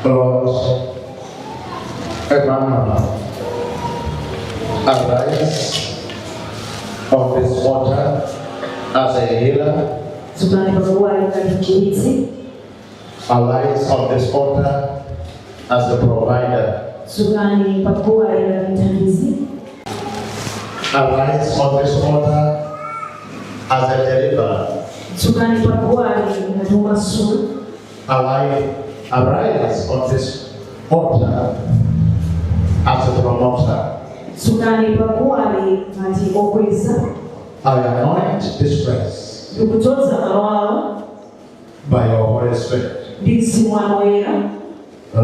Lord, a grandmother, arise on this altar as a healer. Dzukani paguwali ngati mchiritsi. Arise on this altar as a provider. Dzukani paguwali ngati mthandizi. Arise on this altar as a deliverer. Dzukani paguwali ngati womasula. Arise on this altar as a promoter. Dzukani paguwali ngati okweza. I anoint this place Ndikudzoza malo awo by your Holy Spirit. Ndi Mzimu wanu woyera.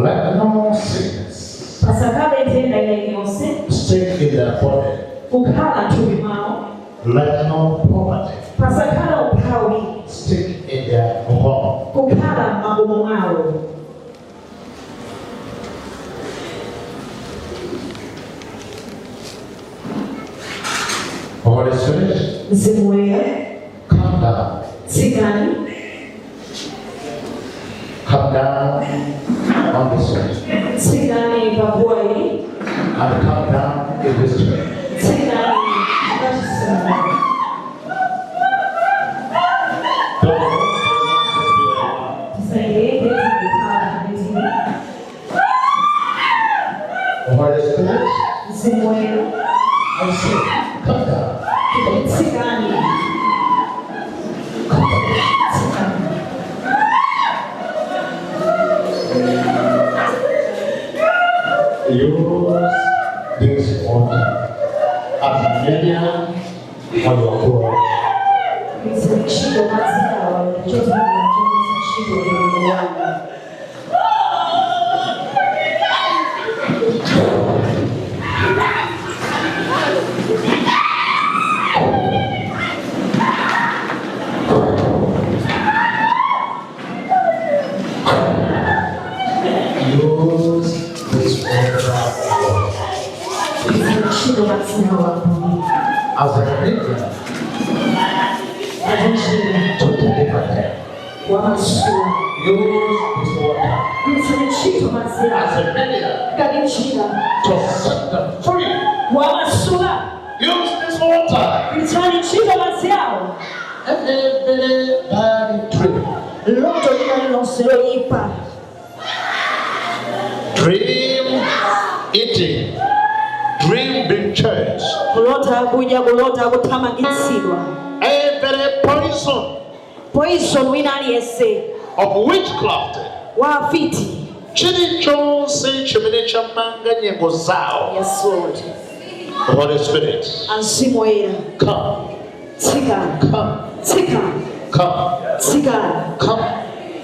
Let no sickness Pasakhale nthenda ina iliyonse stick in their body. Kukhala m'thupi mwawo. Let no poverty Pasakhala umphawi stick in their home. Kukhala m'makomo mwawo. Holy Spirit, Mzimu woyera, come down. Tsikani. Come down on this altar. Tsikani paguwa ili. And come down in this church. Tsikani mkachisi muno. Don't just be like, Tisayendeyende, tikukhala nditini. Holy Spirit, Mzimu woyera, I say, come down. Tsikani. Come down. Tsikani. Use this altar as a medium for your glory. Gwiritsani ntchito madzi awa chotumikira chogwiritsa ntchito ulemerero wanu. Use this altar, Lord, Gwiritsani ntchito madzi awa Ambuye as a medium ngati njira to deliver them. kuwamasula. Use this water Gwiritsani ntchito madzi awa as a medium ngati njira to set them free. kuwamasula. Use this water. Gwiritsani ntchito madzi awa. Every bad dream, Loto lina lilonse loyipa, dream eating, dream being chased, kulota kudya, kulota kuthamangitsidwa, every poison poison wina aliyense of witchcraft, wa afiti, chilichonse chimene chamanga nyengo zawo. Yes, Lord. Holy Spirit, Mzimu woyera, come, tsikani, come, tsikani, come, tsikani, come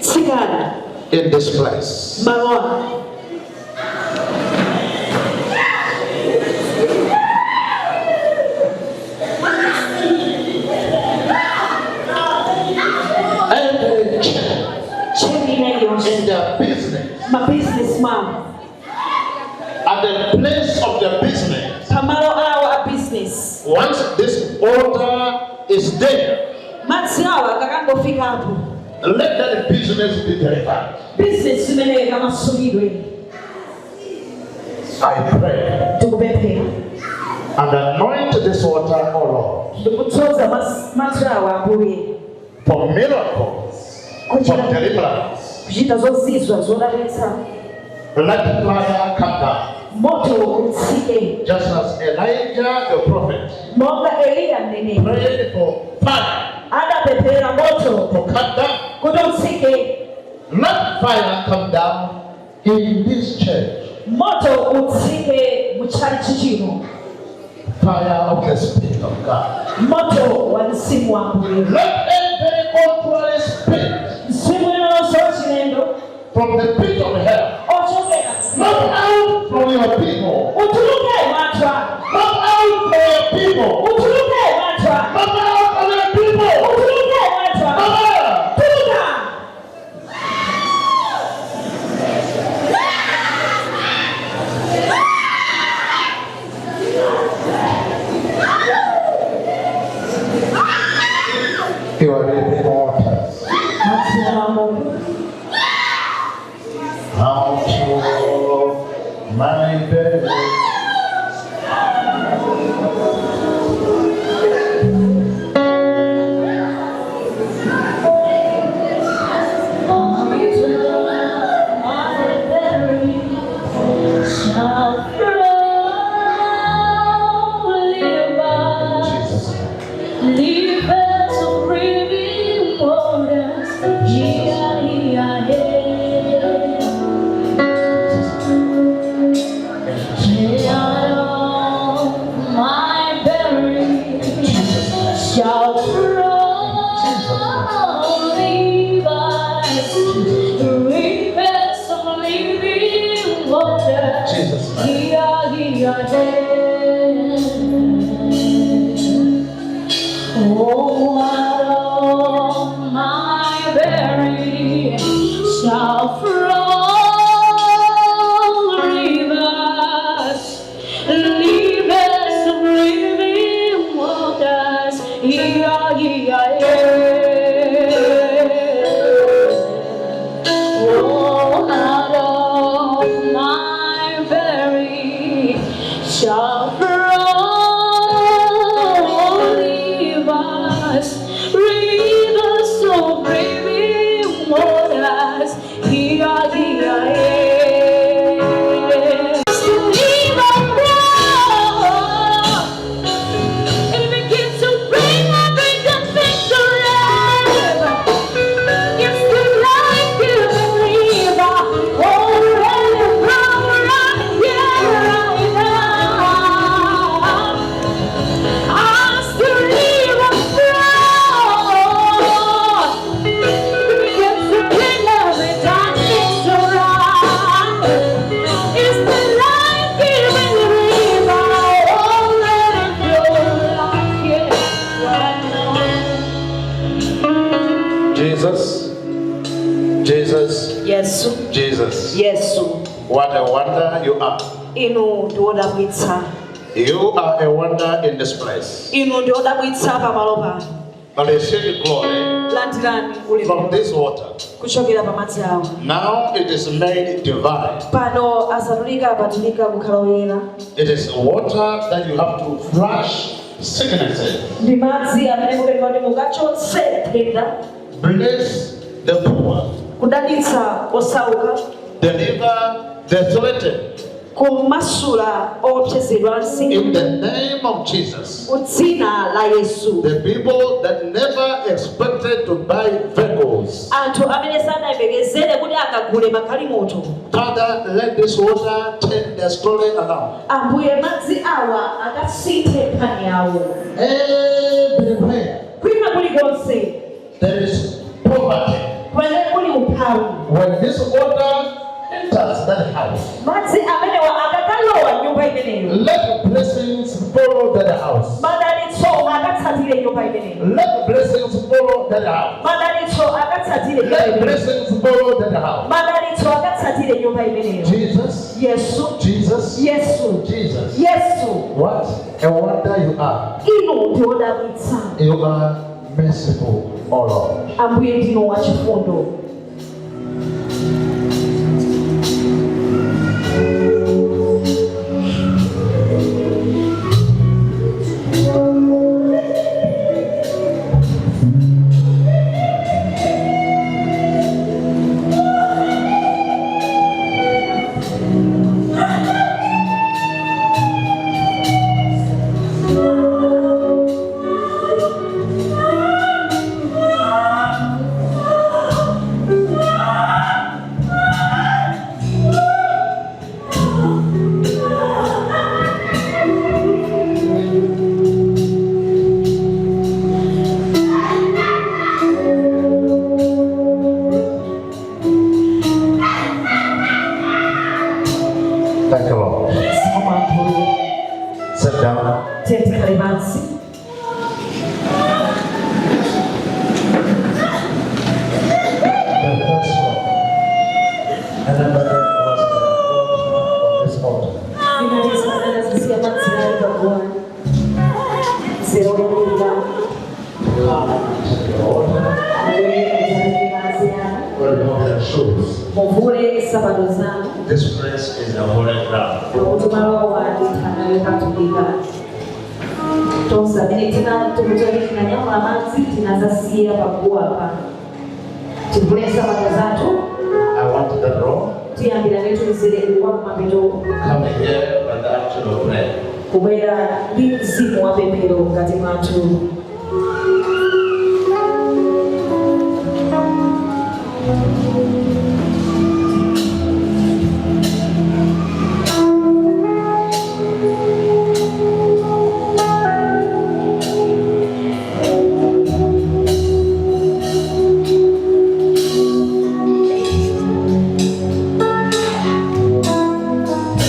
tsikani in this place. Malo ano. Every chain Chain ina iliyonse in their business, mabizinesi mwawo, at the place of their business, pamalo awo a business, once this altar is there, madzi awo akakangofikapo, let that business be delivered. Business imeneyo ikamasulidwe. I pray Ndikupemphera and anoint this water, O Lord, ndikudzoza madzi awo Ambuye for miracles, for deliverance. Kuchita zozizwa zodabwitsa. Let fire come down. Moto utsike. Just as Elijah the prophet Monga Eliya mneneri prayed for fire adapemphera moto to come down. Kuti utsike. Let fire come down in this church. Moto utsike mutchalichi chino. Fire of the Spirit of God. Moto wa mzimu wa Ambuye. Let every contrary spirit Mzimu iliyonse wachilendo from the pit of hell ochokera come out from your people. Utuluke mwa anthu ako. Come out from your people. Utuluke mwa anthu ako. Come out from your people. Utuluke mwa anthu ako. Come out. Tuluka. You are living waters. Madzi amoyo. Now Jesus' name. Oh, out of my belly shall flow rivers, rivers of living waters. Yeah, yeah, yeah. Oh, out of my belly shall flow rivers, rivers of living waters. Here, here, here. To live and grow. It begins to bring my bring the victory. It's the life-giving river, already flowing right here, right now. I still live and flow. It begins to bring every darkness around. It's the life-giving river, already flowing right here, right now. Jesus, Jesus, Yesu, Jesus. Yesu, What a wonder you are. inu ndi wodabwitsa, You are a wonder in this place. inu ndi wodabwitsa pamalo pano. But receive glory Landirani from ulemerero this water. kuchokera pamadzi awo. Now it is made divine. Pano asatulika apatulika kukhala oyera. It is water that you have to flush sicknesses, Ndi madzi amene mupereka kuti mukachotse nthenda, bless the poor, kudalitsa osauka, deliver the threatened. kumasula oopsezedwa ansi In the name of Jesus. mu dzina la Yesu. The people that never expected to buy vehicles. Anthu amene sanayembekezere kuti akagule magalimoto. Father, let this water turn their story around. Ambuye madzi awa akasinthe nkhani yawo. Everywhere Kwina kulikonse there is poverty. kumene kuli umphawi. When this water enters that house, Madzi amenewa akakalowa nyumba imeneyo. let blessings follow that house. Madalitso akatsatire nyumba imeneyo. Let blessings follow that house. Madalitso akatsatire nyumba Let imeneyo. blessings follow that house. Madalitso akatsatire nyumba imeneyo. Jesus, Yesu, Jesus, Yesu, Jesus. Yesu, What a wonder you are. inu ndi wodabwitsa. You are merciful, O Lord. Ambuye ndinu wachifundo. Thank you, Lord. Soma Ambuye. Sit down. Tiye tikhale pansi. The first one. And then was the water on this altar. Ndinatizisiya madzi ayo paguwa. Zeroyamira. Come and take the water. Ambuye madzi ayo. Remove your shoes. Muvule nsapato zanu. This place is a holy ground. Pakuti malowa ndi nthaka yopatulika. Tonse amene tikuti tinanyamula madzi tinazasiya paguwa pano. Tivule nsapato zathu. I want the room. Tiyambira ndithu mzere wa kumapeto. Come here by the action of prayer. Kubwera ndi mzimu wa pemphero mkati mwathu. Thank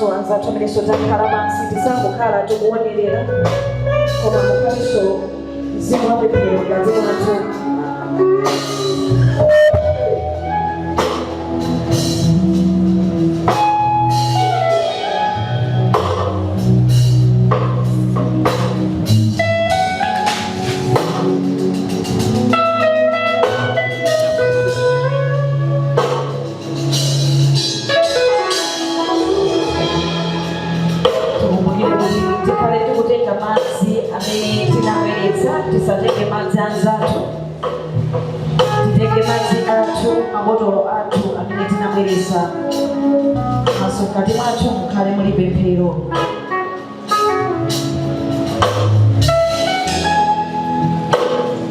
Tikupemphanso anzathu amenenso takhala pansi, tisangokhala tikuonerera, koma mukhalenso mzimu wa pemphero mkati mwathu. Tikumbukire kuti tikhale tikutenga madzi amene tinabweretsa, tisatenge madzi anzathu. Titenge madzi athu, mabotolo athu amene tinabweretsa. Maso mkati mwathu mukhale muli pemphero.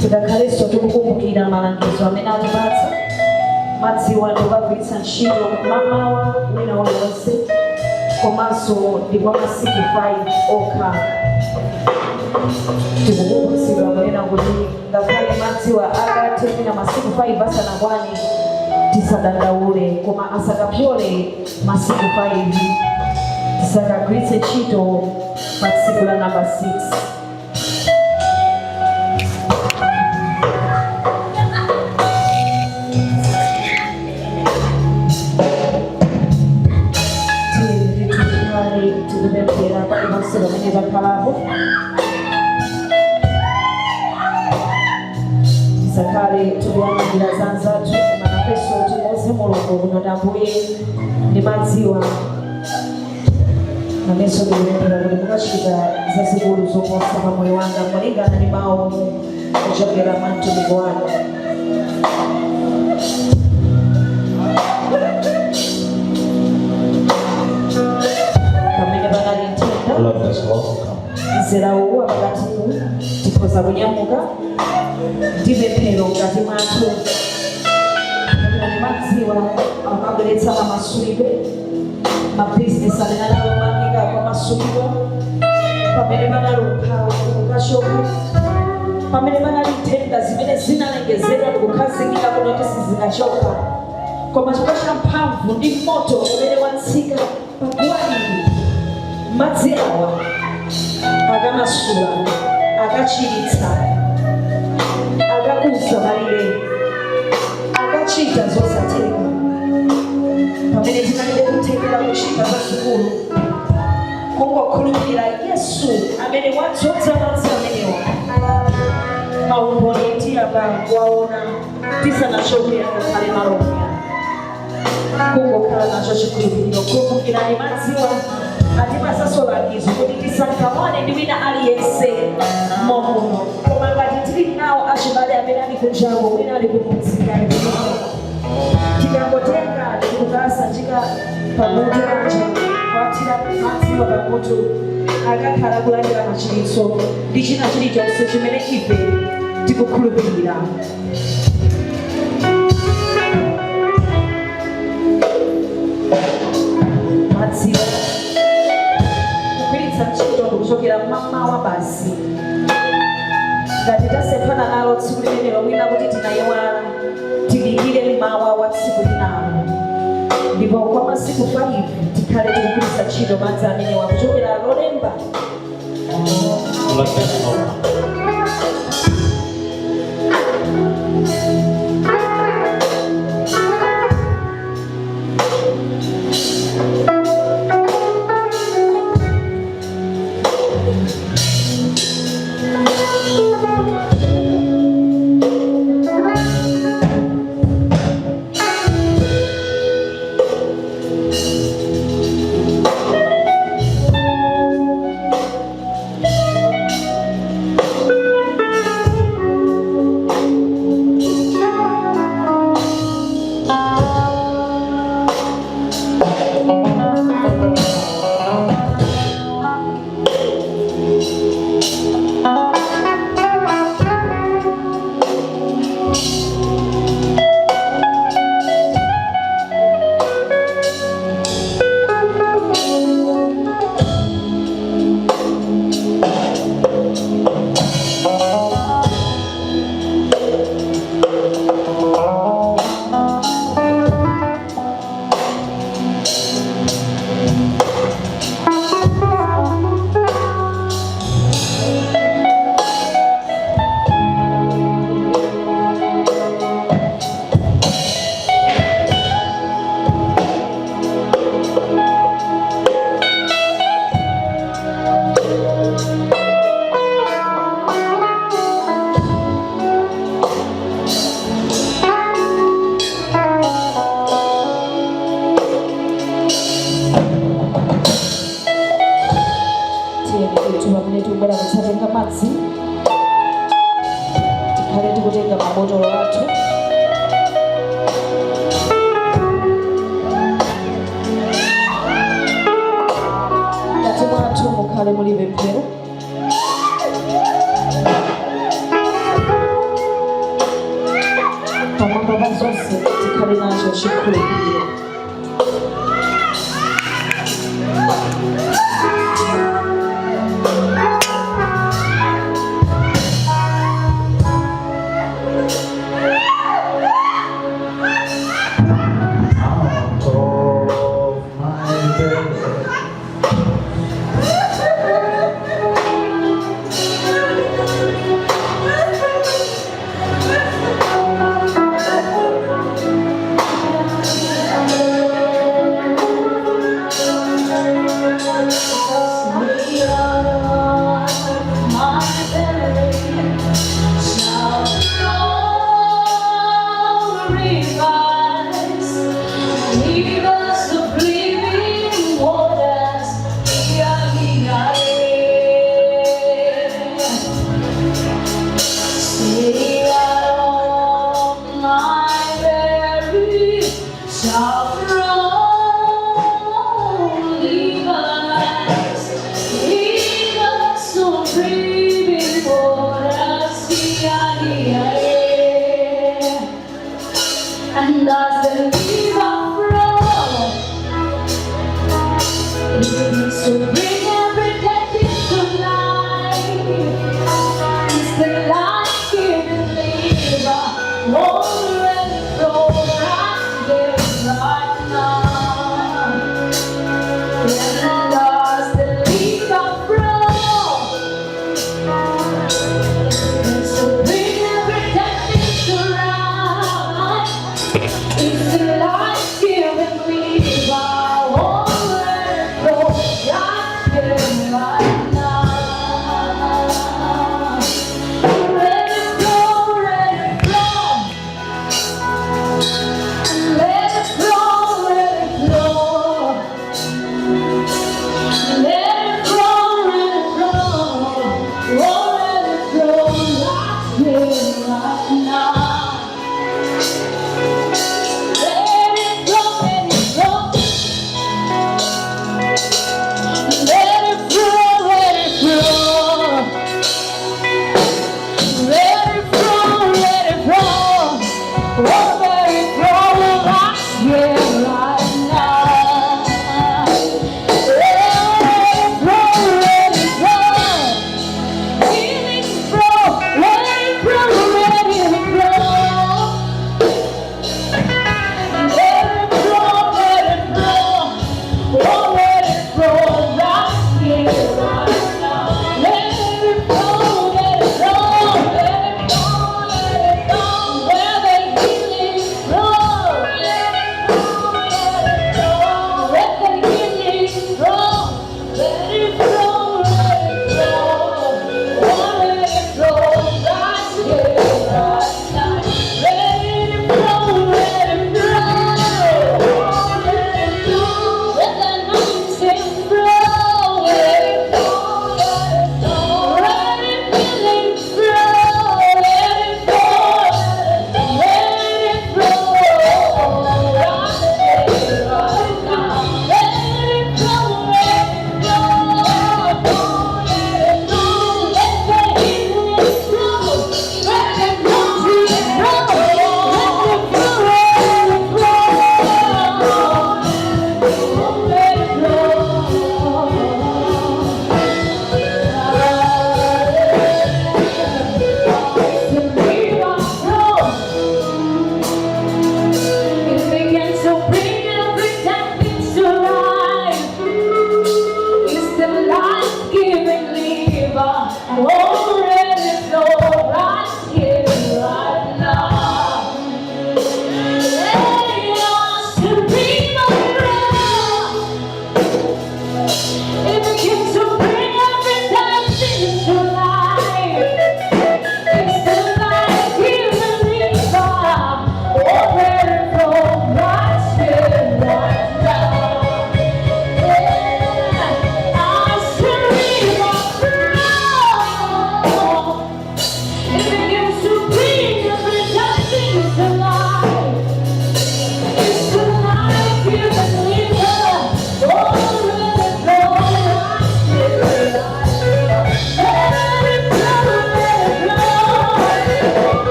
Tikakhalenso tikukumbukira malangizo amene atipatsa, madziwa ndikukagwiritsa ntchito mamawa wina uliwonse, komanso ndi kwa masiku 5 okha. Tikukumbutsidwa kunena kuti ngakhale madziwa akathe mwina masiku 5 asanakwane, tisadandaule, koma asakapyole masiku 5, tisakagwiritse ntchito pa tsiku la namba 6. Tiyeni tikupemphera paliponse pamene takhalapo. Tisakhale tikuyang'anira za anzathu, koma nafenso timuuze Mulungu kuti, "Ambuye, ndimadziwa nanenso ndikupemphera kuti mukachita zazikulu zoposa pa moyo wanga molingana ndi mawu kuchokera mwa mtumiki wanu." Pamene panali nthenda, All of us welcome. Mzera uwu wapakatiwu tikhoza kunyamuka ndi pemphero mkati mwathu. Kapena madziwa amabweretsa mamasulidwe, mabizinesi amene analomangika kwamasulidwa, pamene panali umphawi ukachoka, pamene panali nthenda zimene zinalengezedwa ndikukhazikika kuno kuti sizingachoka, koma chifukwa cha mphamvu ndi moto umene watsika paguwa ili, madzi awa akamasula, akachiritsa, akakuza malire, akachita zosatheka. Pamene tinalibe kuthekera kuchita zazikulu, kungokhulupirira Yesu amene wadzodza madzi amenewa, maumboni tiyamba kuwaona tisanachoke akakhale malomya. Kungokhala nacho chikhulupiriro. Kumbukirani, madziwa atipatsanso langizo kuti tisagawane ndi wina aliyense momuno, koma ngati tili nawo achibale amene ali kunjako, wina ali kumudzi, ali kuno, tikangotenga ndikukasanjika pamutu paja, kuathira madziwa pamutu, akakhala kulandira machiritso ndi china chilichonse chimene ife tikukhulupirira. Madziwa kugwiritsa ntchito ndikuchokera mmamawa basi. Ngati tasemphana nalo tsiku limenelo, mwina kuti tinayiwala, tidikire mmawa wa tsiku linalo, ndipo kwa masiku 5 tikhale tikugwiritsa ntchito madzi amenewa kuchokera Lolemba. All of us welcome. Pemphero. Pamwamba pa zonse tikhale nacho chikhulupiriro. Out of my belly. Shall flow rivers, rivers of living waters, yeah, yeah. And as the river flows, it begins to bring every dead thing to life. It's the life-giving river, already flow right there, right now. And as the river flows, it begins to bring every dead thing to life. It's the life-giving river, already flow right there, right now. Let it flow, let it flow. Let it flow, let it flow. Let it flow, let it flow. Oh, let it flow right here, right now. Let it flow, let it flow.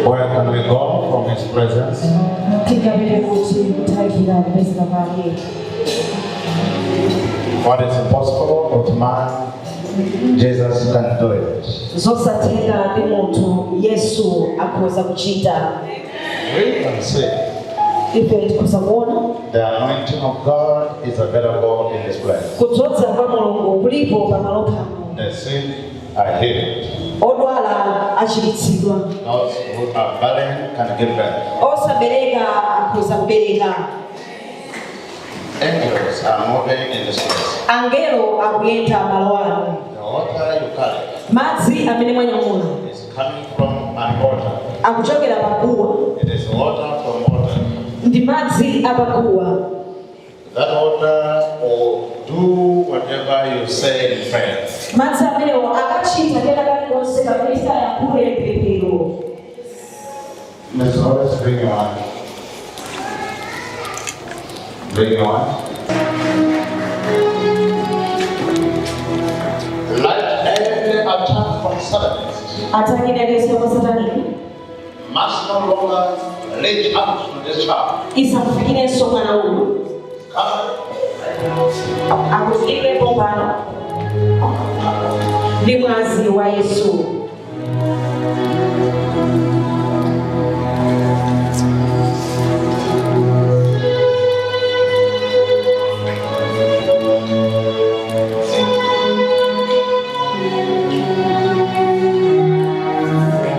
Where can we go from His presence? Tingapite kuti kuthaikira kupezeka kwake? What is impossible with man, Jesus can do it. Zosatheka ndi munthu, Yesu akhoza kuchita. We can see Ife tikhoza kuona the anointing of God is available in this place. Kudzoza kwa Mulungu kulipo pamalo pano. The sick are healed. Odwala achiritsidwa. Those who are barren can give birth. Osabereka akhoza kubereka. Angels are moving in this place. Angelo akuyenda malo ano. The water you carry Madzi amene mwanyamula is coming from an altar. Akuchokera paguwa. It is water from water. Ndi madzi apaguwa. That water will do whatever you say in prayer. Madzi amenewo akachita kena kalikonse kamene sayankhule mpemphero. Miss Horace, bring your hand. Bring your hand. Let every attack from Satanists Attack iliyonse kwa sataniki must no longer reach out to this child. Isamufikirenso mwana uyu. Come. Akufikireko pano ndi mwazi wa Yesu.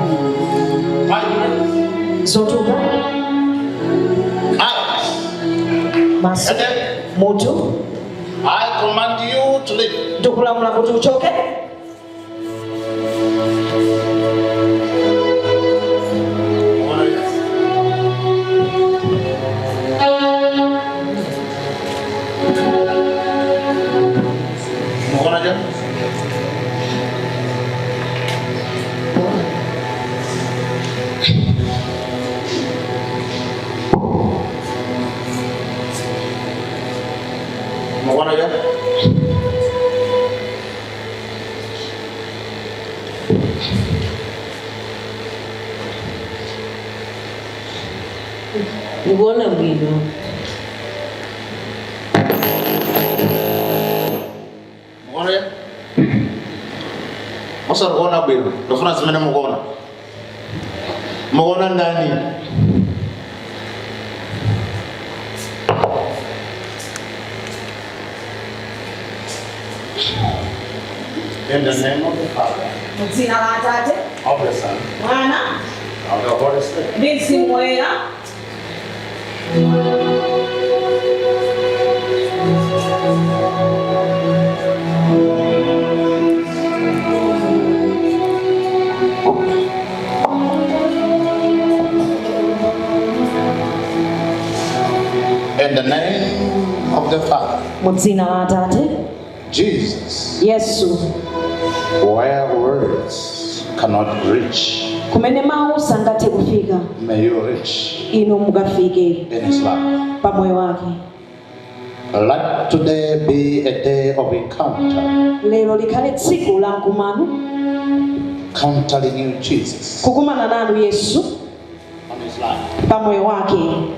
5 minutes. Zotupa. Eyes. Maso. Headache. Mutu. I command you to leave. Ndikulamula kuti uchoke. Mukuona je? Mukuona je? Ndikuona bwino. Mukuona je? Musari kuona bwino. Ndofuna zimene mukuona. Mukuona ndani? In the name of the Father, Mu dzina la Atate, of the Son, Mwana, of the Holy Spirit. Ndi Mzimu Woyera. In the name of the Father, Mu dzina la Atate, Jesus, Yesu, where words cannot reach, kumene mawu sangathe kufika, may you reach inu mukafike in His life. pa moyo wake. Let today be a day of encounter, Lero likhale tsiku la mkumano, encountering you, Jesus, kukumana nanu Yesu on His life. Pa moyo wake.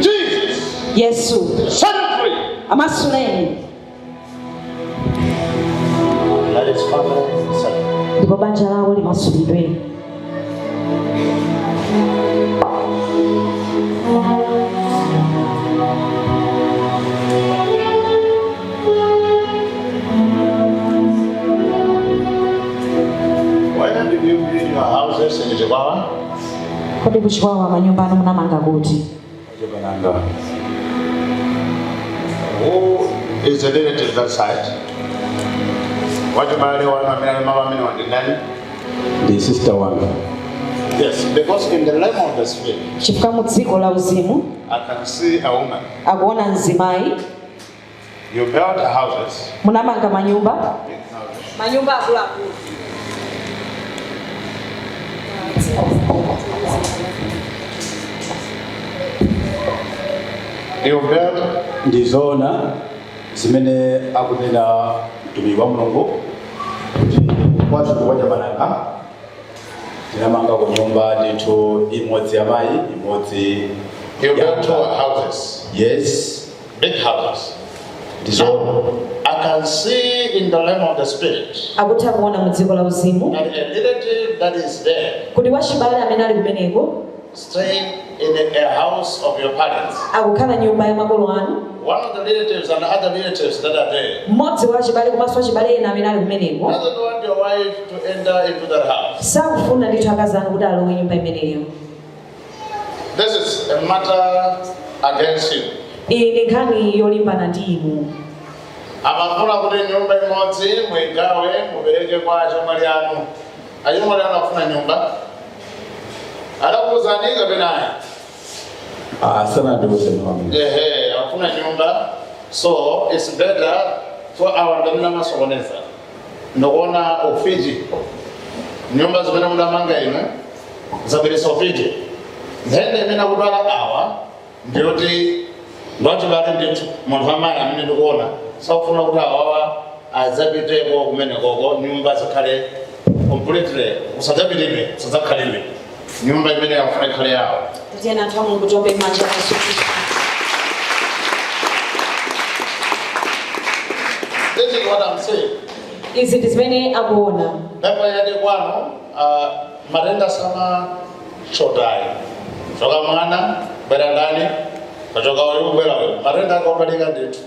Jesus, Yesu, set him free. Amasuleni. Let his family be set free. Ndipo banja lawo limasulidwe. Kodi kuchikwawa manyumba anu munamanga kuti? Chapananga. Who is the relative that side? Wachibale wanu amene ali malo amene ndi ndani? Ndi sister wanga. Yes, because in the realm of the spirit, Chifukwa mu dziko la uzimu I can see a woman. akuona mzimayi. You built houses. Munamanga manyumba, Big houses. manyumba akuluakulu. You built Ndizoona zimene akunena mtumiki wa Mulungu kuti kwathu kwa Chapananga tinamanga ku nyumba ndithu, imodzi ya mayi, imodzi You built ya two houses, Yes. big houses. Ndizoona. I can see in the realm of the spirit Akutha kuona mu dziko la uzimu that a relative that is there kuti wachibale amene ali kumeneko staying in a house of your parents. akukhala nyumba ya makolo anu. One of the relatives and other relatives that are there Mmodzi wa achibale komanso achibale ena amene ali kumeneko doesn't want your wife to enter into that house. sakufuna ndithu akazi anu kuti alowe nyumba imeneyo. This is a matter against you. Iyi ndi nkhani yolimbana ndi inu. Amafuna kuti nyumba imodzi muigawe, mupereke kwa achemwali anu. Achemwali anu afuna nyumba, adakuwuzani kapena ayi? Ah, sanandiuze nthawi. Ehe, afuna nyumba, so it's better for our ndamina masokoneza ndikuona ufiti. Nyumba zimene mudamanga ine zabweresa ufiti. Nthenda imene akudwala awa ndiyoti ndwachibale ndithu, munthu amayi amene ndikuona sakufuna kuti awawa adzapiteko kumenekoko, nyumba zikhale completely kusadzapitidwe, kusadzakhalidwe. Nyumba imene yakufuna ikhale yawo. Tiyeni anthu a Mulungu tiombe manja Yesu Khristu. This is what I'm saying. Izi ndi zimene akuona. Pepo yake kwano matenda sama chotayi choka mwana bwera ndani, kachoka uyu bwera uyu, matenda akaobalika ndithu.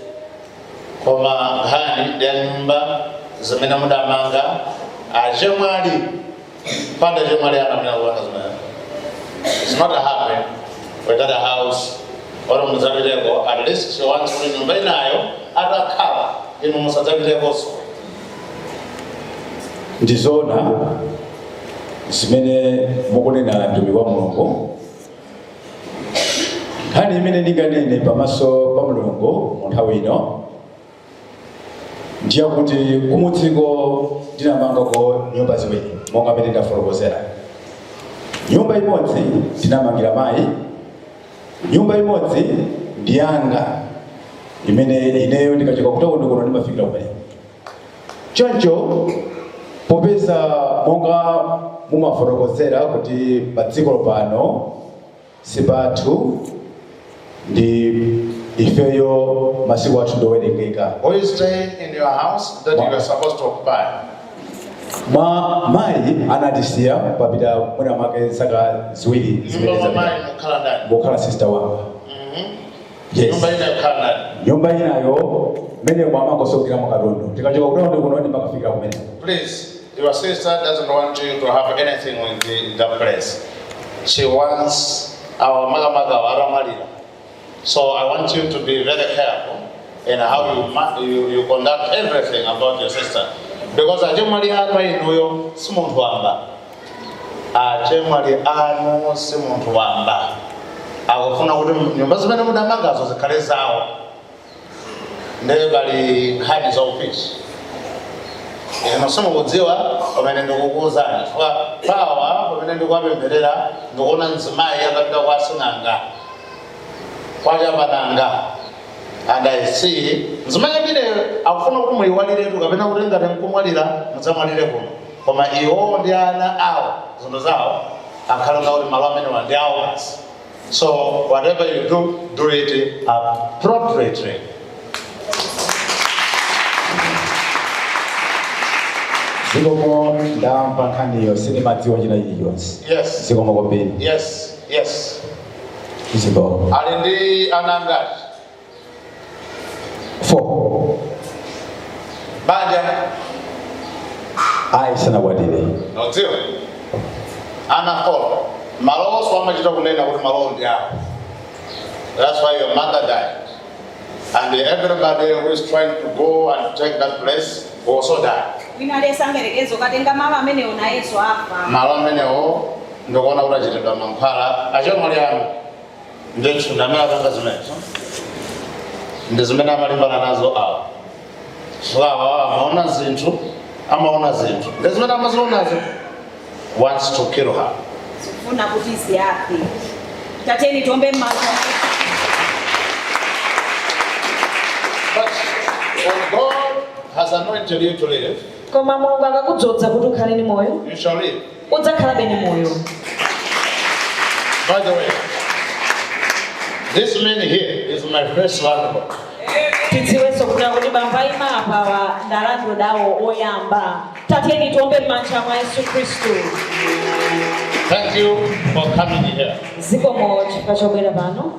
Koma nkhani ya nyumba zimene mudamanga achemwali, panda chemwali anamene kupanga zimene, it's not happen without a house oro mudzapiteko. At least she wants kuti nyumba inayo atakhala inu musadzapitekonso. Ndizoona zimene mukunena, mtumiki wa Mulungu. Nkhani imene ndinganene pamaso pa Mulungu mu nthawi ino ndiyakuti kumudziko ndinamangako nyumba ziwiri monga mmene ndafotokozera. Nyumba imodzi ndinamangira mayi, nyumba imodzi ndi yanga imene ineyo ndikachoka kutaundi kuno ndimafikira kumene. Choncho popeza monga mumafotokozera kuti pa dziko pano sipathu, ndi ifeyo masiku athu ndowerengeka. Who is staying in your house that you are supposed to occupy? Mwa mayi anatisiya papita mwina mwake zaka 2 zimene Nyumba mwa zapita. mayi mukhala ndani? Ngokhala sister wanga. Yes. Nyumba ina yokhala ndani? Nyumba inayo mmene mwamangosokera katundu, tikachoka kutaundi kuno ndimakafikira kumene. Please, your sister doesn't want you to have anything with the place. She wants our magamagawa aramalira. So I want you to be very careful in how you conduct everything about your sister. Because achemwali anu inuyo si munthu wamba. Achemwali anu si munthu wamba. Akufuna kuti nyumba zimene mudamangazo zikhale zawo. Ndiye pali nkhani za ufiti. Ino simukudziwa pamene ndikukuwuzani, chifukwa pawa pamene ndikuwapempherera ndikuona mzimayi akapita kwa asing'anga kwachapananga, and I see mzimayi ameneyo akufuna kuti muyiwaliretu kapena kuti ngati nkumwalira mudzamwalire kuno, koma iwo ndi ana awo zinthu zawo akhale ngakuti malo amenewa ndi awo basi. So whatever you do, do it appropriately. Zikomo, ndamva nkhaniyo, sindimadziwa china chilichonse. Zikomo kwambiri. Yes. Zikomo. Ali ndi ana angati? 4. Banja? Ayi, sanakwatire. Nodziwa ana 4. Malowonso amachita kunena kuti malowo ndi awo. That's why your mother died. And everybody who is trying to go and take that place will also die. Wina aliyense angayerekeze kukatenga malo amenewo nayenso afa. Malo amenewo ndikuona kuti achitidwa mankhwala achemwali anu ndithu ndi amene apanga zimenezo, ndi zimene amalimbana nazo awa, chifukwa awa amaona zinthu, amaona zinthu, ndi zimene amazionazo, wants to kill her. Zikufuna kuti ziafe. Tatiyeni tiombe m'manja. But when God has anointed you to live, Koma Mulungu akakudzodza kuti ukhale ndi moyo, you shall live. Udzakhalabe ndi moyo. By the way, this man here is my first landlord. Tidziwenso kuna kuti bambo ayima apawa ndi landlord awo oyamba. Tatiyeni tiombe m'manja mwa Yesu Khristu. Thank you for coming here. Zikomo chifukwa chobwera pano.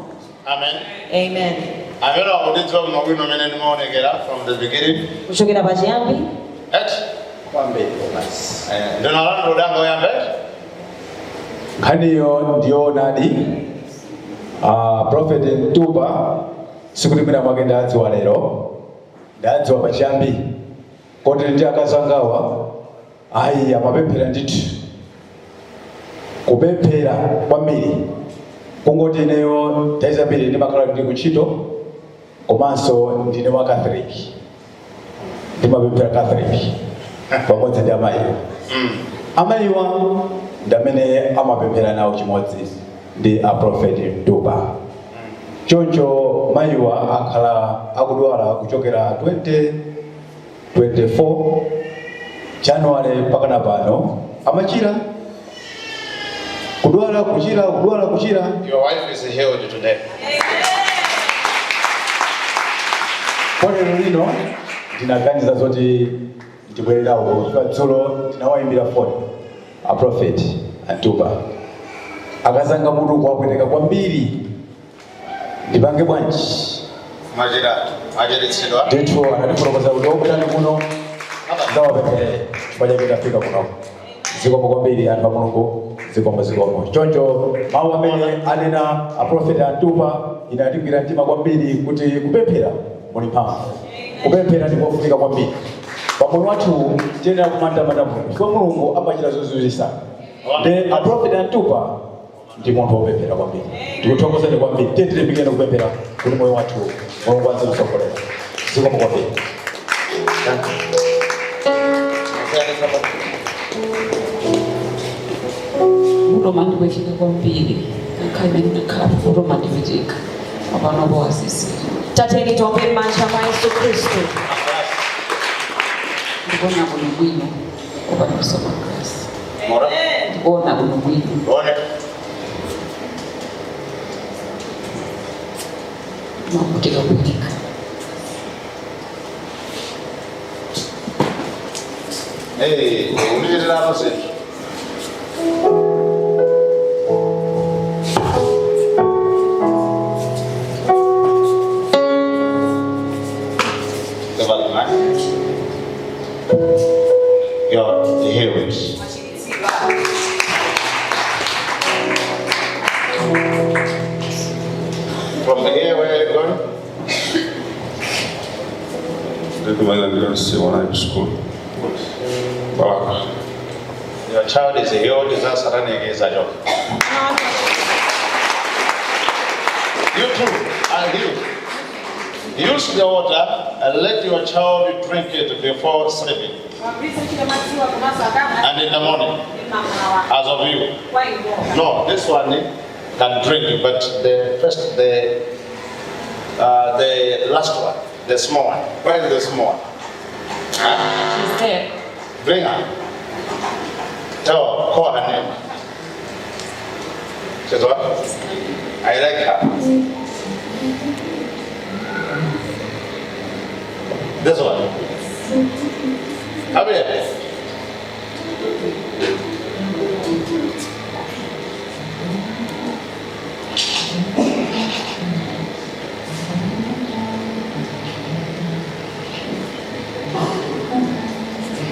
Amen. Amen. Amene akundidziwa bwino bwino mmene ndimaonekera from the beginning. Kuchokera pachiyambi. Eti? Kwambiri basi. Ndinu landlord anga oyamba eti? Nkhaniyo ndiyoonadi. Prophet Mtupa sikuti mwina mwake ndadziwa lero, ndadziwa pachiyambi kotero ndi akazi angawa ayi amapemphera ndithu, kupemphera kwambiri, kungoti ineyo nthawi zambiri ndimakhala ndili kuntchito komanso ndine wa Catholic, ndimapemphera Catholic pamodzi ndi amayiwa. Amayiwa ndi amene amapemphera nawo chimodzi ndi a Prophet Mtupa. Choncho mayiwa akhala akudwala kuchokera 2024 January mpaka pano, amachira, kudwala, kuchira, kudwala, kuchira. Your wife is healed today. Lero lino ndinaganiza zoti ndibwererawo chifukwa dzulo ndinawayimbira foni a Prophet Mtupa, akazanga mutu kuwapweteka kwambiri, ndipange bwanji? Mwachira, mwachiritsidwa. Ndithu anatifotokoza kuti obwerani kuno ndawapempherere, chifukwa chake tafika kuno. Zikomo kwambiri anthu a Mulungu, zikomo, zikomo. Choncho mawu amene anena a Prophet Mtupa inatigwira mtima kwambiri kuti kupemphera muli mphamvu, kupemphera ndi kofunika kwambiri pamoyo wathu. Tiyenera kumatamanda Mulungu chifukwa Mulungu amachita zozizwitsa, ndi a Prophet Mtupa ndi munthu wopemphera kwambiri. Tikuthokozeni kwambiri. Tiye tilimbikire kupemphera kuti moyo wathu Mulungu azikutsogolera. Zikomo kwambiri. Thank you. Mutu umandipweteka kwambiri, ngakhale imene ndakhala mutu umandipweteka apanopo wasisi. Tatiyeni tiombe m'manja mwa Yesu Khristu. Ndikuona bwino bwino opanda kusoma klasi. Mora. Ndikuona bwino bwino. One. Makutika kuweka. Hey, undichitirapo zinthu. Give up, man. You're healed. Mwachiritsidwa. From here, where are you going? Ndikumalandira Siwana School. Balaka. Your child is healed. Is satanic is a joke. You too are healed. Use the water and let your child drink it before sleeping Wagwiritse ntchito madziwa komanso akamwa and in the morning, ndi mamawa. As of you. Kwa iwo. No, this one can drink, but the first, the last one, the small one. Where is the small one? Huh? She's there. Bring her. Tell her, call her name. She's what? I like her. This one. Come here.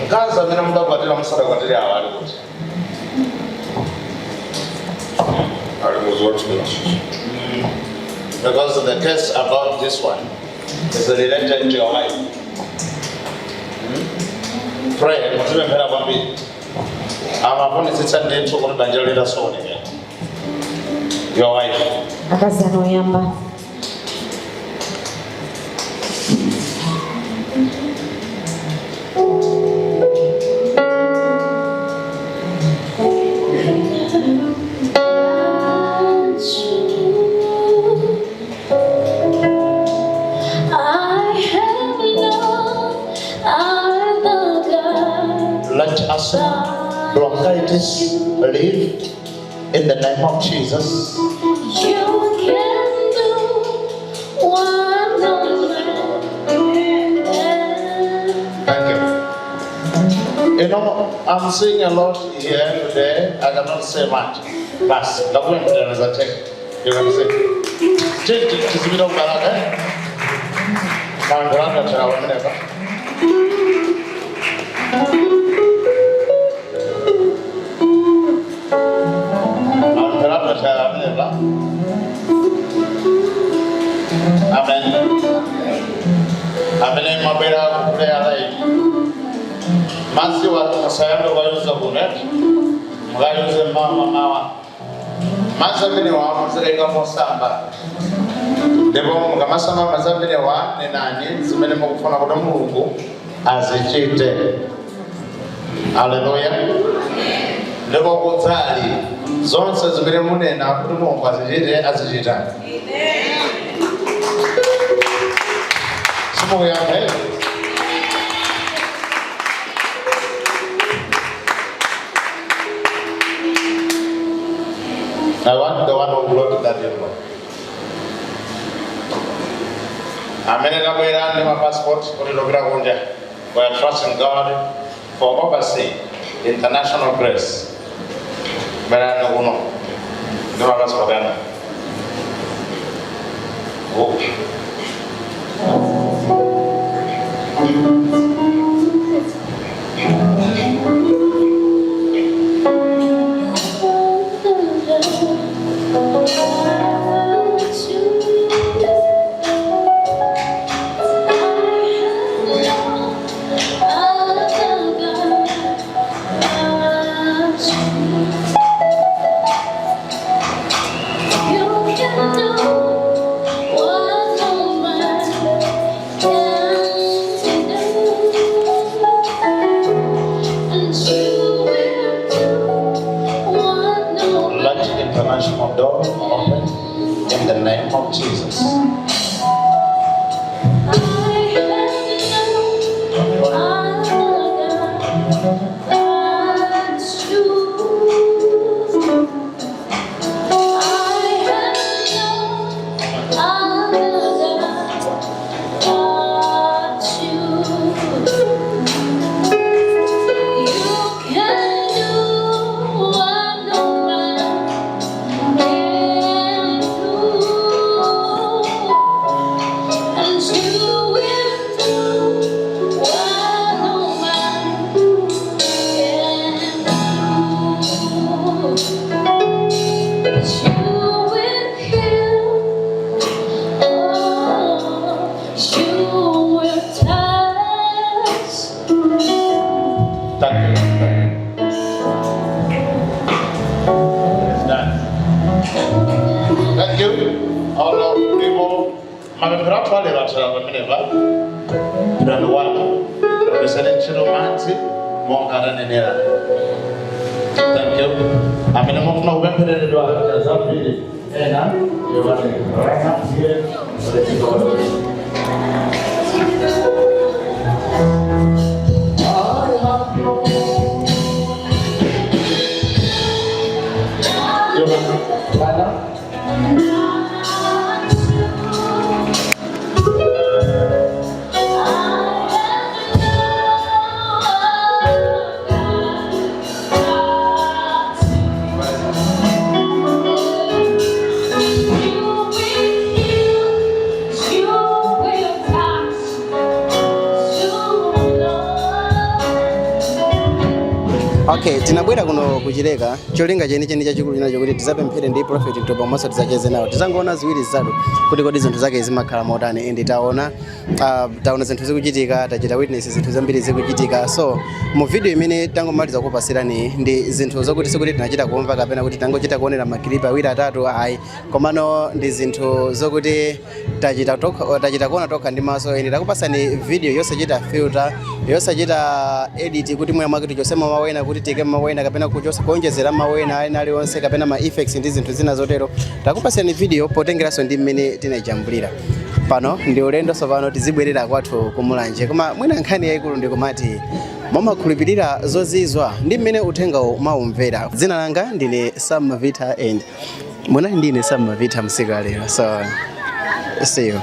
Mkazi amene mudakwatira musadakwatire awa ali kuti? What? Because the case about this one is related to your wife. Pray, muzipemphera kwambiri. Amafunitsitsa ndithu kuti banja litasokonekera. Your wife. Akazi anoyamba. I have no other God. Let asthma, bronchitis leave in the name of Jesus. You can do what no man can. Thank you. You know, I'm seeing a lot here today. I cannot say much. But the point there is a check. You can see. Tizimira kubalaka. Mangulanda tera wameneka. Mangulanda tera wameneka. Amen. Amene mabera kupulea line. Maziwa musayambe kuyuza kunet mukayuze mama mawa madzi amenewa muzileka mosamba ndipo mukamasamba madzi amenewa nenani zimene mukufuna kuti Mulungu azichite. Aleluya. Ndipo kudzali zonse zimene munena kuti Mulungu azichite azichita. Simukuyambe. I want the one who brought that info. Amene tabwera ndi ma passport kuti topita kunja. We are trusting God for overseas international grace. Bwerani kuno ndi ma passport anu. Oh. You can do what no man can do, and you will do what no man. Let international door open in the name of Jesus. I have no other God but you. I have no other God but you. You can do what no man can do. And you will do what no man can do. You will heal, oh, you will touch. Thank you. It's done. Thank you. All of people. Mapemphero athu alero athera pamenepa. Pitani wanu. Kapesani ntchito madzi monga atanenera. Thank you. Amene mufuna kupemphereredwa zambiri ena yovani. Right now here. Let's go. You will touch, you will. Okay. Okay, tinabwera kuno kuchileka, cholinga chenicheni chachikulu chinacho kuti tizapemphere ndi Prophet Mtopa komanso tizacheze nawo, tizangoona ziwiri zitatu kuti kodi zinthu zake zimakhala motani. And taona zinthu zikuchitika, tachita witness zinthu zambiri zikuchitika. So mu video imene tangomaliza kupasirani ndi zinthu zokuti sikuti tinachita kumva kapena kuti tangochita kuonera ma clip awiri atatu, ayi, komano ndi zinthu zokuti tachita kuona tokha ndi maso. And takupasani video yosachita filter, yosachita edit, kuti mwina mwake tichose mawu ena kuti tike mawu ena kapena kuchosa kuonjezera mawu ena ena aliwonse kapena ma effects ndi zinthu zina zotero. Takupasani video potengeranso ndi mmene tinajambulira. Pano ndi ulendo, sopano tizibwerera kwathu kumulanje. Koma mwina nkhani yayikulu ndikumati, mumakhulupirira zozizwa ndi mmene uthengawo maumvera? Dzina langa ndine Sam Mavita and munali ndine Sam Mavita msiku wa lero. So see you.